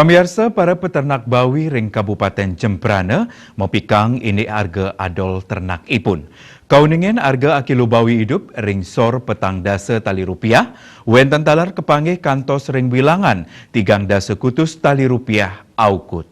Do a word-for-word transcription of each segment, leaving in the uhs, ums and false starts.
Pamiarsa, para peternak bawi ring Kabupaten Jembrana mapikang indik arga adol ternakipun. Kauningin arga akilo bawi idup ring sor petang dasa tali rupiah, wenten taler kapanggih kantos ring bilangan tigang dasa kutus tali rupiah aukud.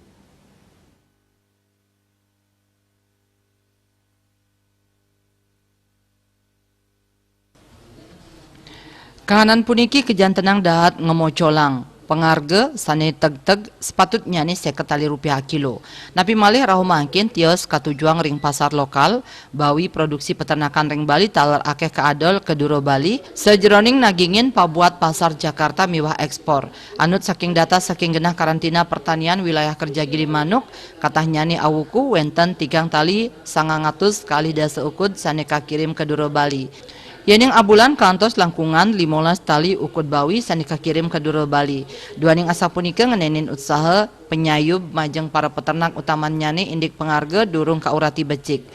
Kahanan puniki kajantenang dahat ngamocolang pangarga sane tegteg, sepatutnyane seket tali rupiah akilo. Napi malih rauh mangkin tios katujuang ring pasar lokal, bawi produksi peternakan ring Bali taler akeh kaadol ka dura Bali, sajeroning nagingin pabuat pasar Jakarta miwah ekspor. Anut saking data saking Genah Karantina Pertanian Wilayah Kerja Gilimanuk, katahnyane awuku wenten tigang tali sangang atus kalih dasa ukud sane kakirim ka dura Bali. Yening abulan kantos langkungan limolas tali ukud bawi sane kakirim ka dura Bali. Duaning asapunika ngenenin utsaha panyayub majeng para peternak, utamannyane indik pangarga durung kaurati becik.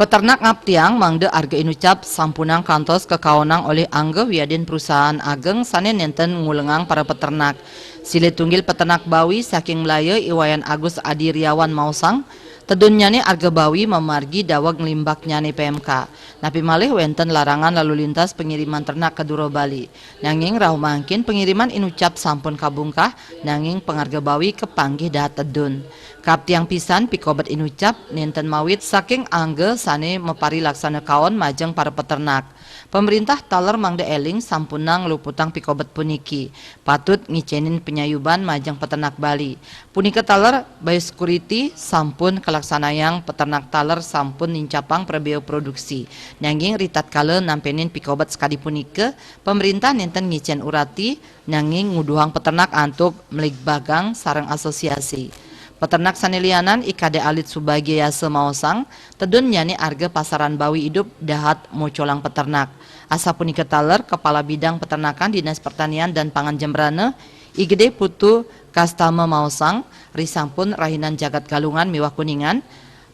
Peternak ngaptiang mangda arga inucap sampunang kantos kakaonang olih angga wiadin perusahaan ageng sane nenten ngulengang para peternak. Silih tunggil peternak bawi saking Mlaya, I Wayan Agus Adi Riawan maosang, tedunnyane arga bawi mamargi daweg nglimbaknyane P M K. Napi malih wenten larangan lalu lintas pangiriman ternak ka dura Bali. Nanging rauh mangkin pangiriman inucap sampun kabungkah, nanging pangarga bawi kapanggih dahat tedun. Kaaptiang pisan pikobet inucap nenten mawit saking angga sane maparilaksana kaon majeng para peternak. Pamrintah taler mangda eling sampunang ngluputang pikobet puniki. Patut ngicenin panyayuban majeng peternak Bali. Punika taler biosecurity sampun kalaksanayang, peternak taler sampun nincapang prabeo produksi. Nanging ritatkala nampenin pikobet sakadi punika, pamrintah nenten ngicen urati, nanging nguduhang peternak antuk mligbagang sareng asosiasi. Peternak sane lianan, I Kade Alit Subagia Yasa maosang, tedunnyane arga pasaran bawi idup dahat mocolang peternak. Asapunika taler Kepala Bidang Peternakan Dinas Pertanian dan Pangan Jembrana, I Gede Putu Kastama maosang, risampun rahinan jagat Galungan miwah Kuningan,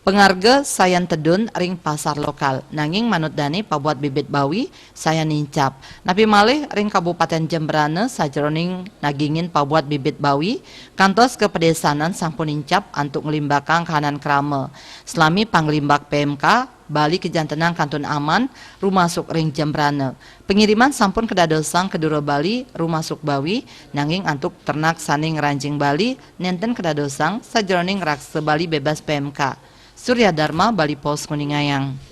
pangarga sayan tedun ring pasar lokal, nanging manut dane pabuat bibit bawi sayan nincap. Napi malih ring Kabupaten Jembrana sajeroning nagingin pabuat bibit bawi, kantos ka padesanan sampun nincap antuk nglimbakang kahanan krama. Salami panglimbak P M K, Bali kajantenang kantun aman, rumasuk ring Jembrana. Pangiriman sampun kadadosang ka dura Bali, rumasuk bawi, nanging antuk ternak sane ngranjing Bali, nenten kadadosang sajeroning ngraksa Bali bebas P M K. Surya Dharma, Bali Post, nguningayang.